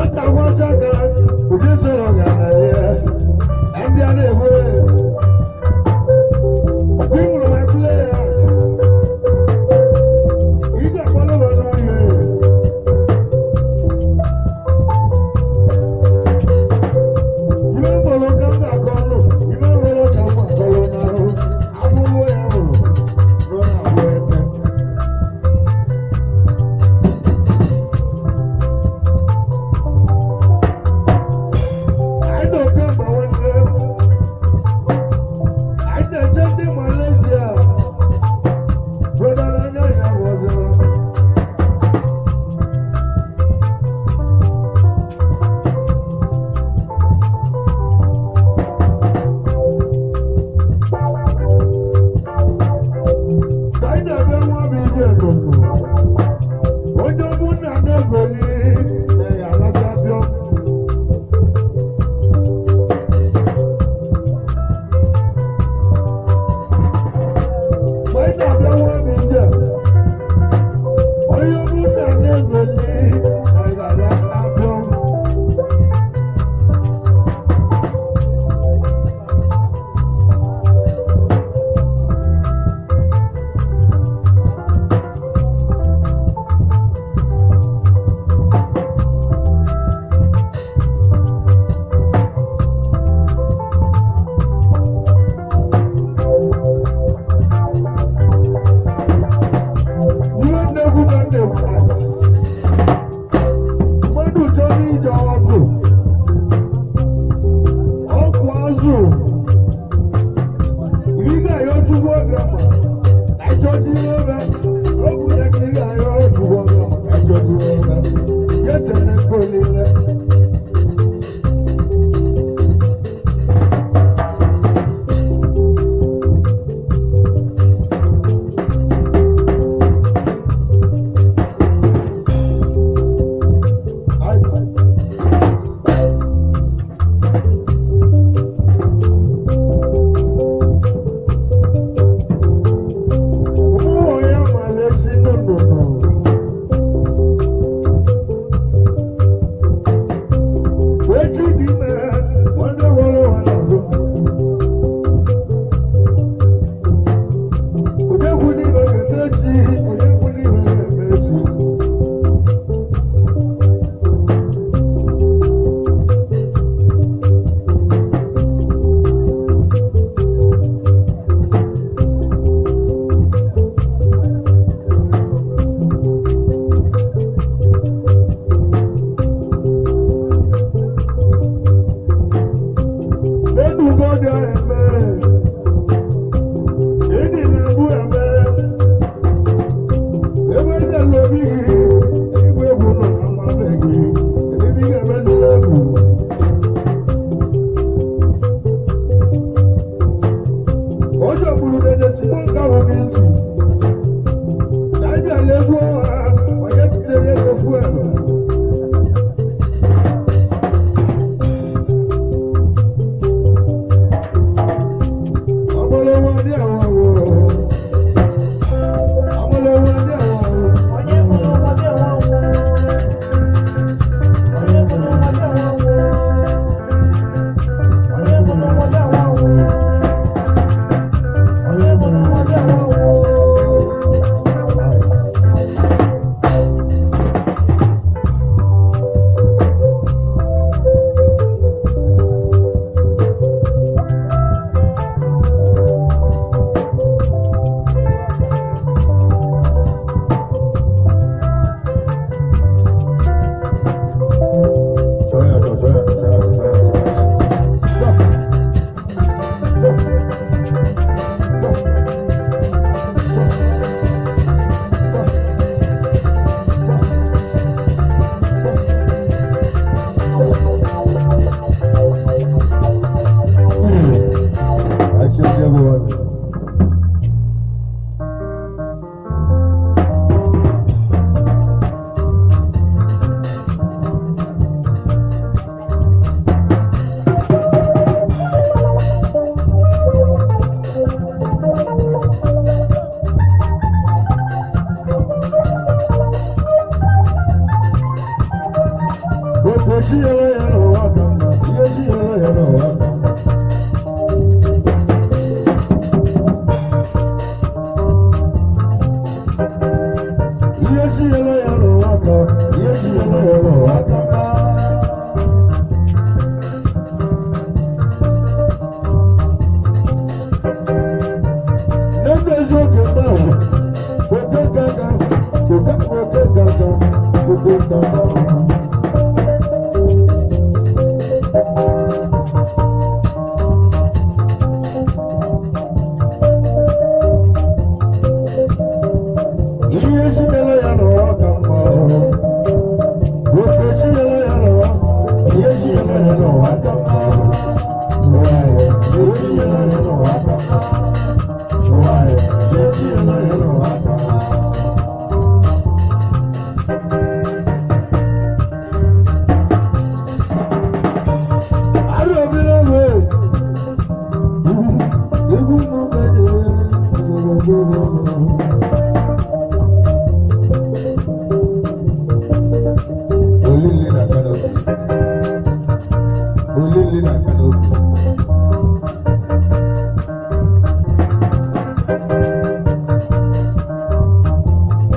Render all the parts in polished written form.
Nwata nwata ka obi sọ̀rọ̀ gàrà yẹ. Ẹbí a na-ewe. Ọkụ ịmụrụ my players. Ị ga-akpọrọ m n'ọhịa. Ibe mgbọrọ ka m ga-akọ ọnụ, ibe mgbọrọ ka m ga-akọrọ n'ahụ. Abụrụ ya hụrụ, nọ na-abụ eke. Ihe chi yere ya n'ụwa ka mma, ihe chi yere ya n'ụwa ka mma. Ihe chi yere ya n'ụwa ka, ihe chi yere ya n'ụwa ka mma. N'ebe eziokwu mgbe ahụ, oke gaga, oke oke gaga, oke gaga. Ihe chinyere ya n'ụwa ka mma. Oke chinyere ya n'ụwa, ihe chinyere ya n'ụwa ka mma. Ihe chinyere ya n'ụwa ka mma. Ihe chinyere ya n'ụwa ka mma. Arụ obere oge, egwu mmụọ Olili na canopy. Olili na canopy.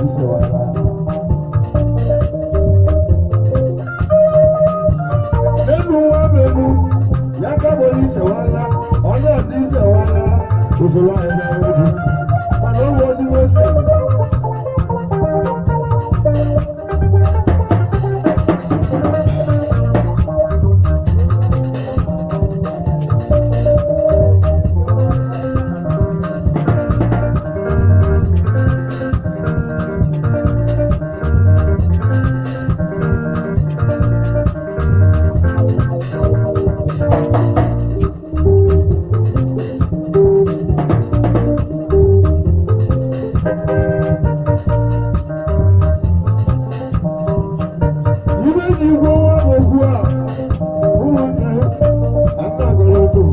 Isewala. Nínú wa bẹ̀rù, yàtọ̀ ìṣẹ̀wálá, ọ̀nà àti ìṣẹ̀wálá, òṣèlú àìdá ẹ̀rọ. Màná wọ́n ti wọ́n sẹ̀. Ibe ji gwo nwa m okwu a, ụmụnne anagọrọ otu.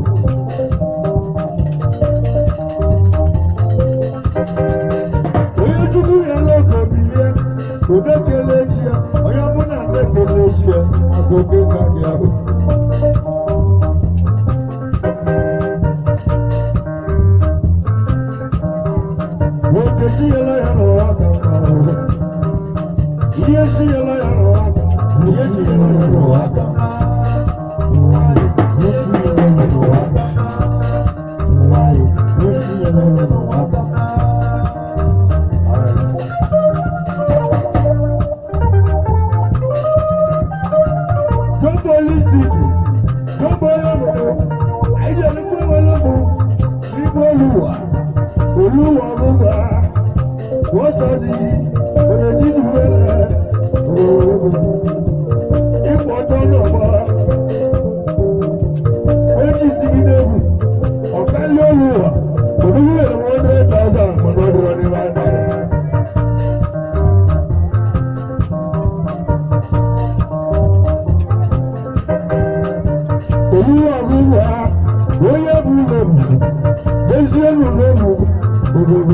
Onye Chukwu ya n'oge bilie, udo kelee chi ya, onye ọbụla na-ekele chi ya, maka oke ka gị ahụ. Nwoke chi yela ya n'ụwa ka mma. Ihe chi yela ya n'ụwa ka mma. Ihe chi yela ya n'ụwa ka mma. Ihe chi yela ya n'ụwa ka mma. Ihe chi yela ya n'ụwa ka mma. Alright. Jumbo Lisiki, Jumbo Yobo, Àìjẹ́ ní pé wọ́n lọ́mọ nígbó olúwa, olúwa gbogbo wọ́n sọ di ọ̀nà jíjù wẹ́lẹ̀ òwòwò. Ipò tó nà bọ́, méjì sí ní débù, ọ̀ká lé olúwa, òdúgbò èrò 100,000 mọ̀nà ọdún ní báyìí. Olúwa gbogbo onye bụ ụlọ mezie elu n'elu obodo.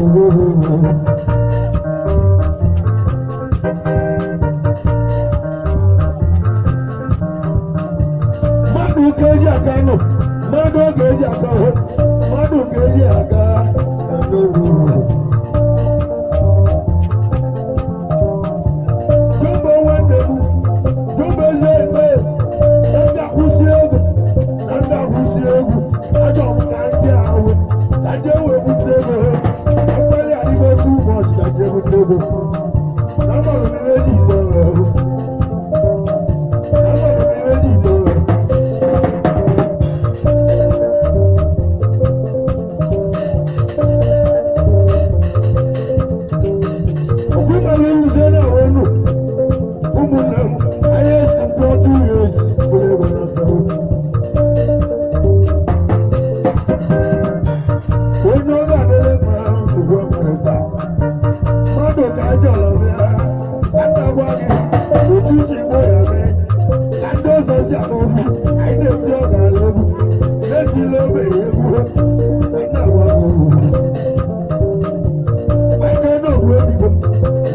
Mmadụ ka eji aka nụ, mmadụ ka eji aka hụ, mmadụ ka eji aka n'elu. Jumbo nwanne m, Jumbo eze ekpe, na ndị akwụsị egwu, na ndị akwụsị egwu, ajọ m ka ndị ahụ, ka ndị ewe bute ego ha, mkpali adịghị otu ụbọchị ka ndị ebute ego. Na mmadụ niile ji ite ọrụ. Na mmadụ niile ji ite ọrụ. Ọkwa ịmara iruzie na wenu, ụmụnne m, anyị esi nke ọtụ ya esi, bụrụ ego n'ọsọ. Onye ọ ga-adịrị mma ugbu a mere taa. Mmadụ ka ajọ ọlọ bịa, aka gwa gị otu isi gbo ya mee, ka ndị ọzọ si akpọ okwu, anyị na-eti ọgaranya egwu, na-etila ogbenye egwu, anyị na-agwa gị okwu. Aka n'ogwu ebigo,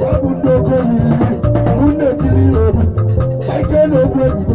ọ bụ ndị oke oriri, bụ ndị etili ihe egwu. Aka n'ogwu ebigo,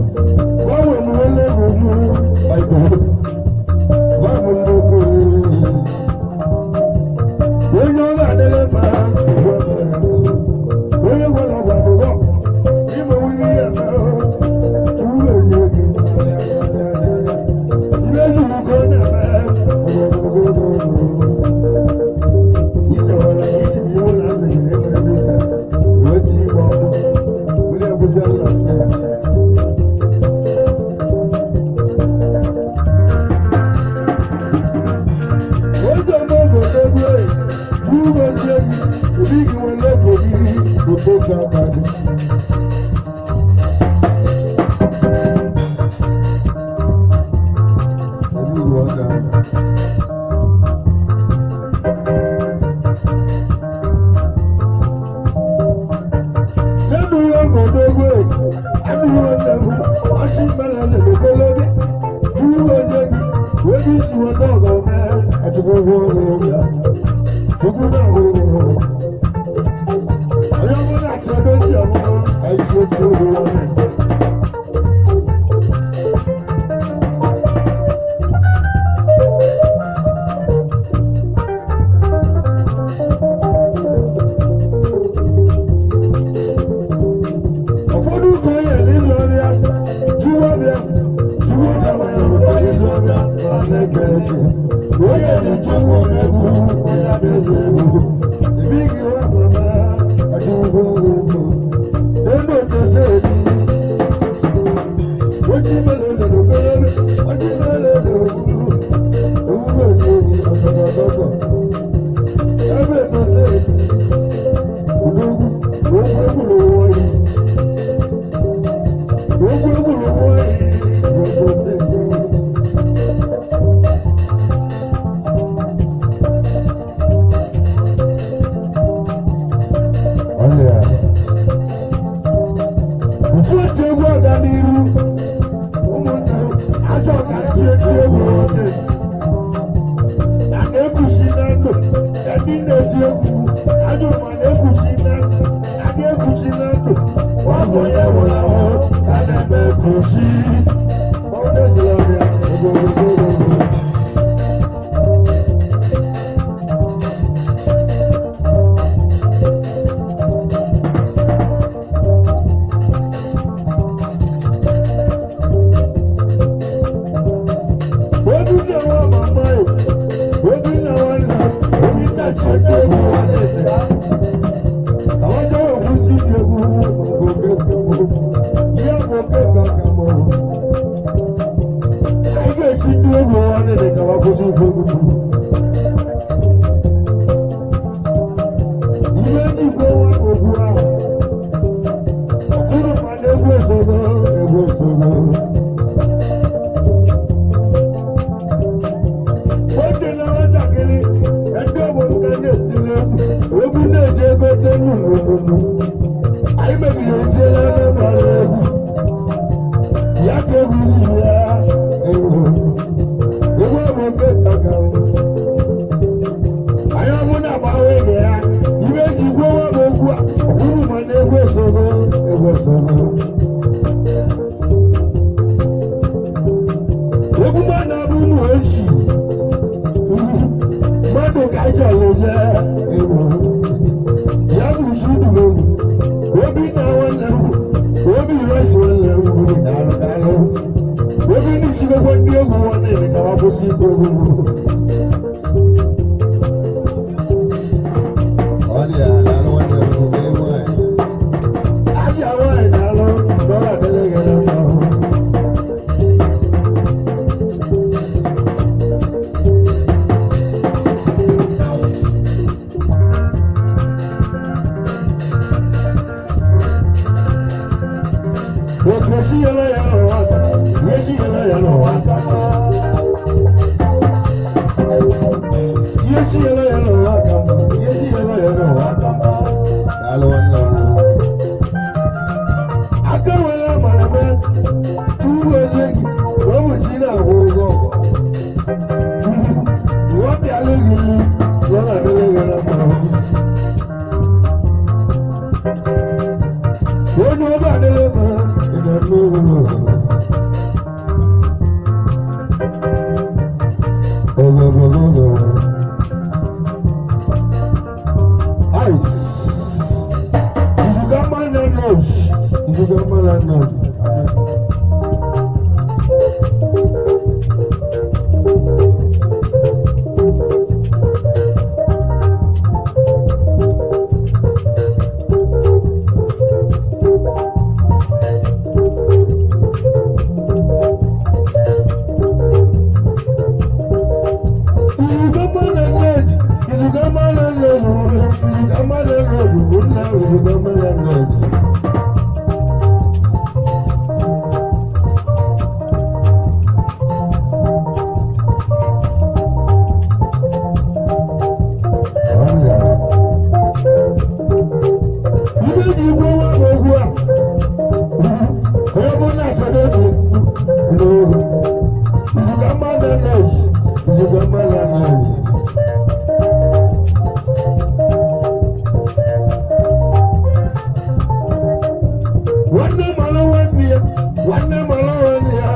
Nwanne mara nwanne ya,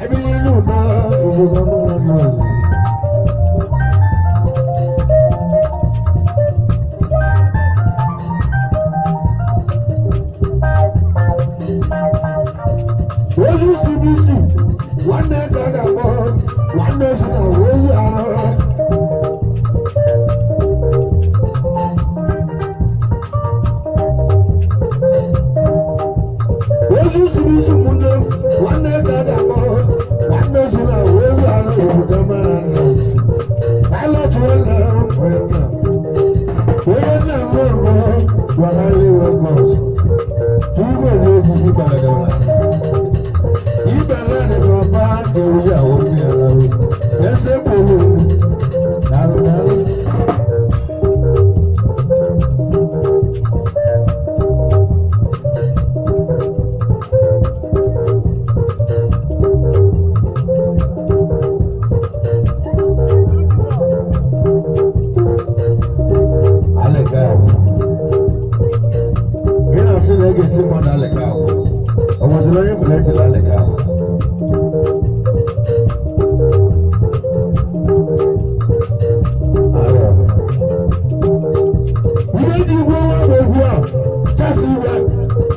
ebili n'udo, izuga mara n'ụzọ. Ozu CBC, nwanne ka a ga-akpọ, nwanne si na ozu arụ. Ozu CBC ụmụnne m, nwanne ka a ga-akpọ, nwanne si na ozu arụ obodo mara n'ụzọ. Pilot nwanne m, onye nna. Onye nna m ọrụ gwara ndị Lagos. Tupu ezi egwu gbara Ibẹ̀rẹ̀ ni bàbá ìyàwó mi ẹ̀rọ ẹsẹ̀ bòlò dàrúdàrú. Alẹ́ ká ẹ̀wọ̀. Gínà sí lẹ́gẹ̀ẹ́ tí mọ́dà alẹ́ ká ẹ̀wọ̀. Ọmọ tí lọ́yìn mọ̀lẹ́ ti lálẹ́ ká ẹ̀wọ̀. Ihe ji gwa nwa bụ egwu a, chasị iwe,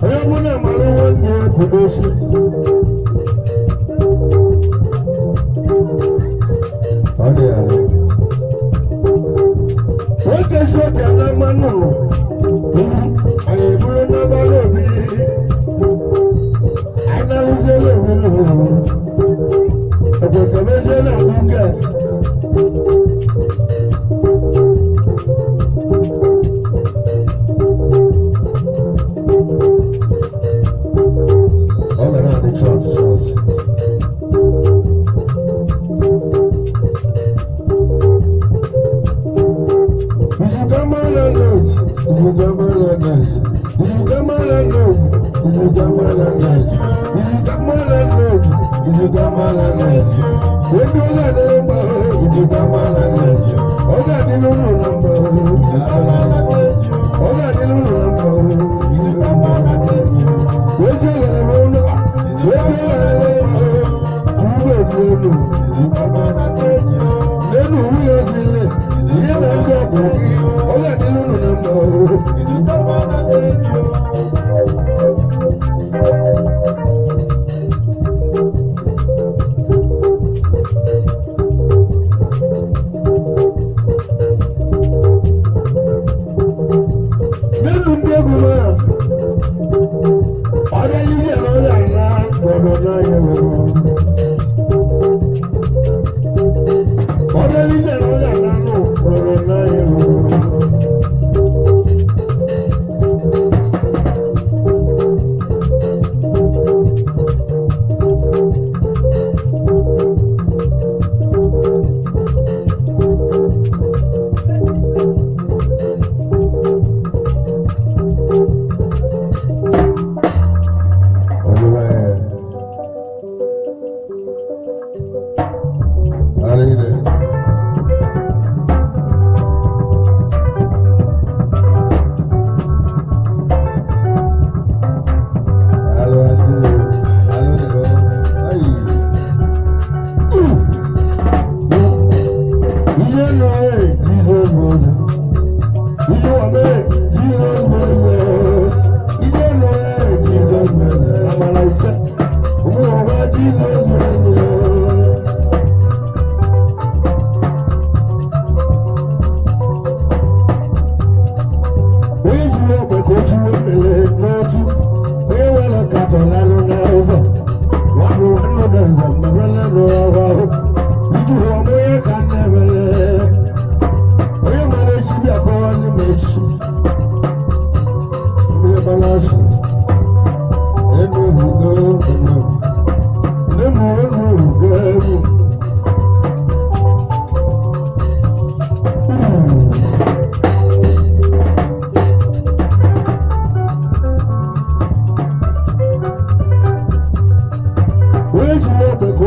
onye mụ na amara nwanne ya kwudo osi. Ọ dị ya. Nwoke si oke na mmanụ nụ, anyị eburu n'abalị obi, anyị na-arụziela obi nụ. Ekwekebeziela mgbe Ọ ga na-adị chọọchị chọọchị. Izugamala nọọsụ, izugamala nọọsụ, izugamala nọọsụ, izugamala nọọsụ, izugamala nọọsụ, izugamala nọọsụ. Ebe ọ ga-adịrị mma, izugamala nọọsụ. Ọ ga-adịrị ụlọ na mma, izugamala nọọsụ. Ọ ga-adịrị ụlọ na mma, izugamala nọọsụ. Ezi oghere n'ụlọ, ebe ọ ga-adịrị mma, tupu ezi elu, n'elu nwunye ozile, ihe na ndị ọgwụ gị, ọ ga-adịrị ụlọ na mma. N'elu ndị egwu m a, ọrịa ihe na ọrịa ala gbọrọ n'anya nwere. Ọrịa ihe na ọrịa ala nụ gbọrọ n'anya nwere. Jesus was Onye jiri ogbe ka o jiwe mmiri n'otu, onye nwere nkatọ lanụ n'ụzọ, nwabụ nnọdụ nze mmerele n'ọrụ ahụ, iji hụ ọmụ onye ka nne mere. Onye mara echi bịa kọwa ndị ma echi. Ndị gbara asụ, enu ebugo enu, nne m enu ebugo enu. Onye jiri ogbe ka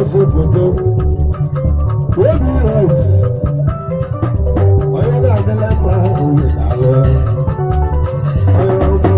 na-ese foto. Obi rice. Onye ga-adịla mma oyi na-alụ. Onye ọma.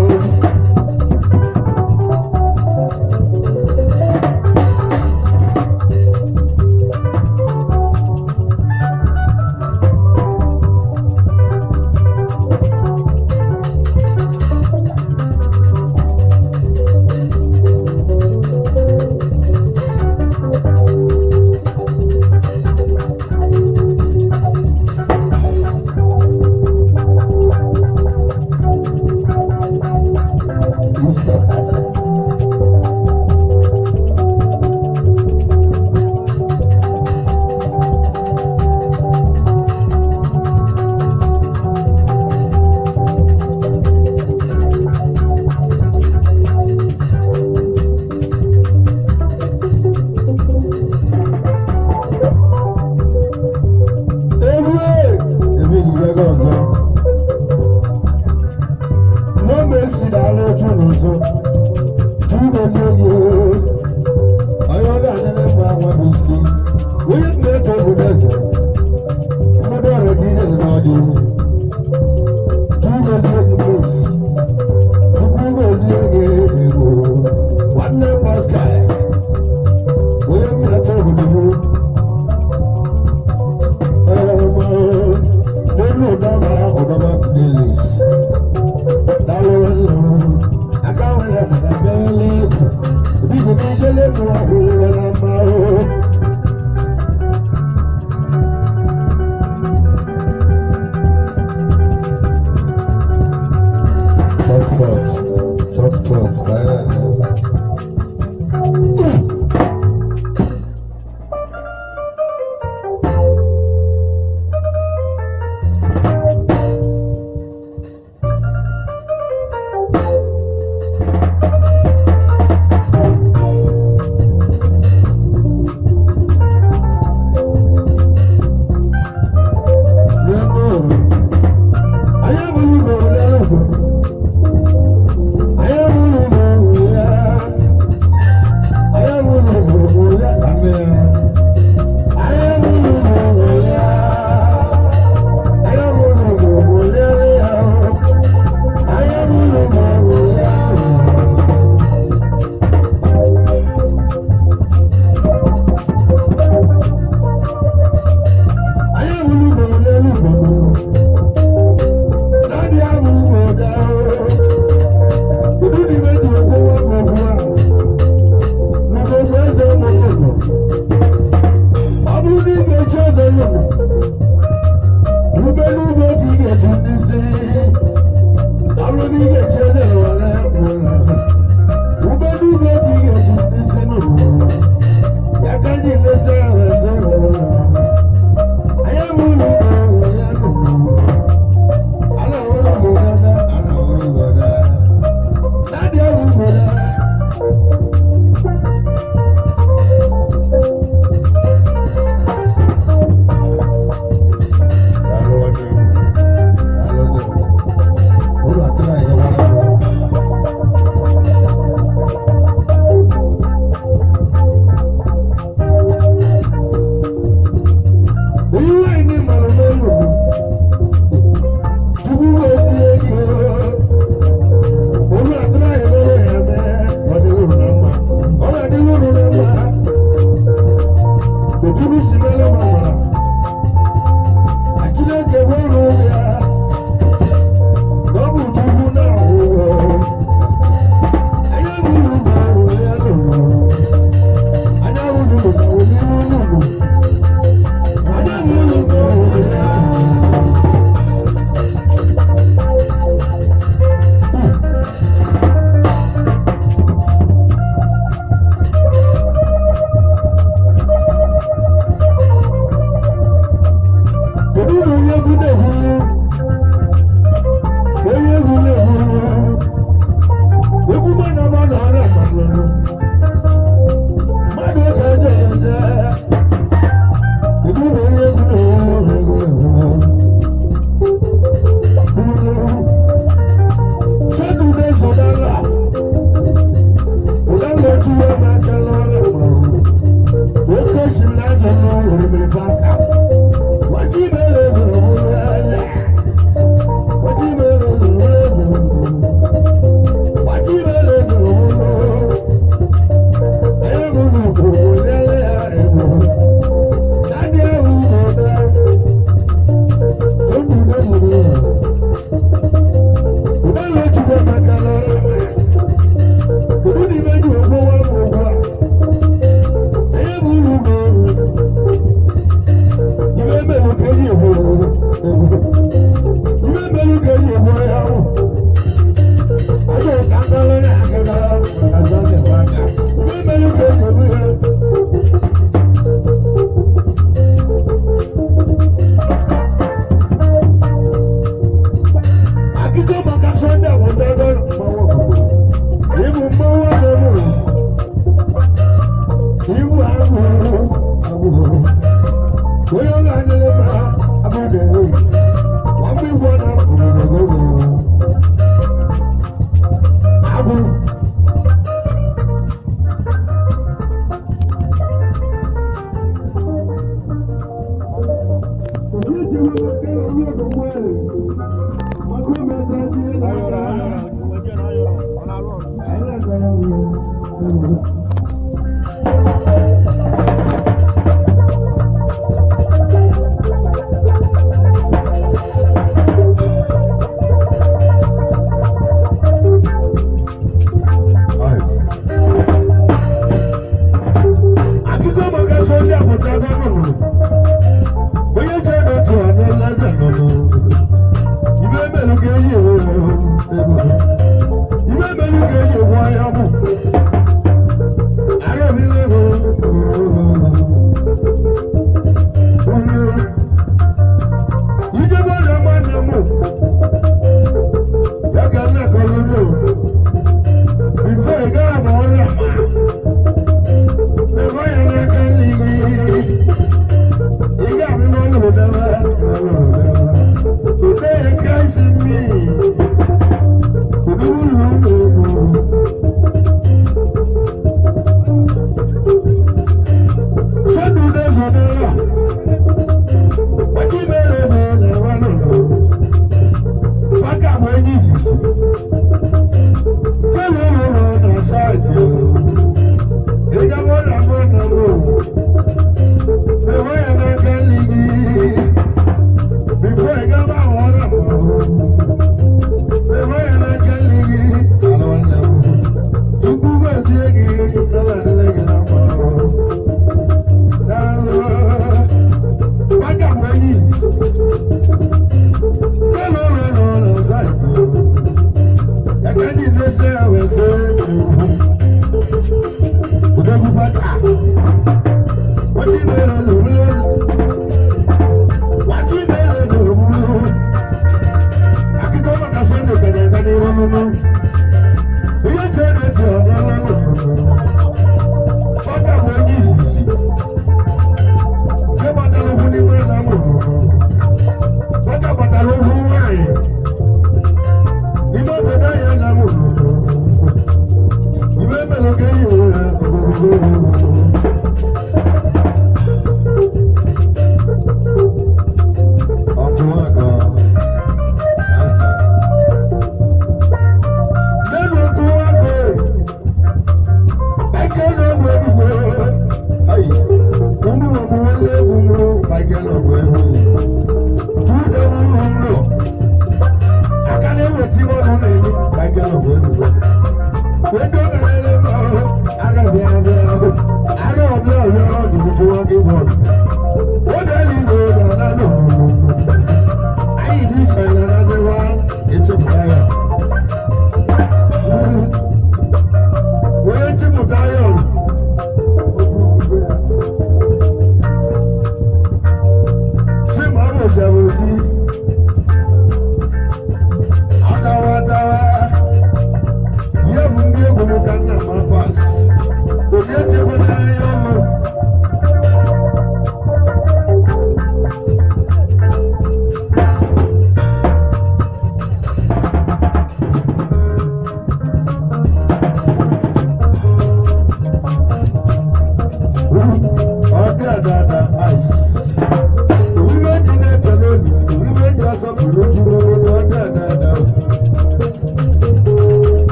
Egwu ebe ejiri ọzọ. Mgbe esi na-alụ otu n'ụzọ, tupu oge onye ọ ga-adịrị mma nwa bụ isi. Onye na-eto obodo eze, mmadụ ọrụ gị ihe dị n'ọdị. Tupu ezi oge esi, tupu ezi oge ego. Nwanne Pascal, onye na-eto obodo m. Nínú ọ̀dọ́mà ọ̀dọ́mà Fidelis, dáwọ́ lọ́wọ́, akáwọn ẹ̀rọ bẹ́ẹ̀lì, ìdíje ní ìdílé mú ọ̀hún lọ́la máa ó.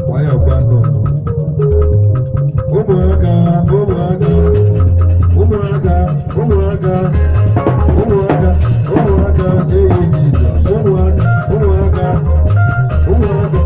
Nwayọọ gwa nnụnụ. Ụmụaka, ụmụaka, ụmụaka, ụmụaka, ụmụaka, ụmụaka, eyi Jizọs, ụmụaka, ụmụaka, ụmụaka.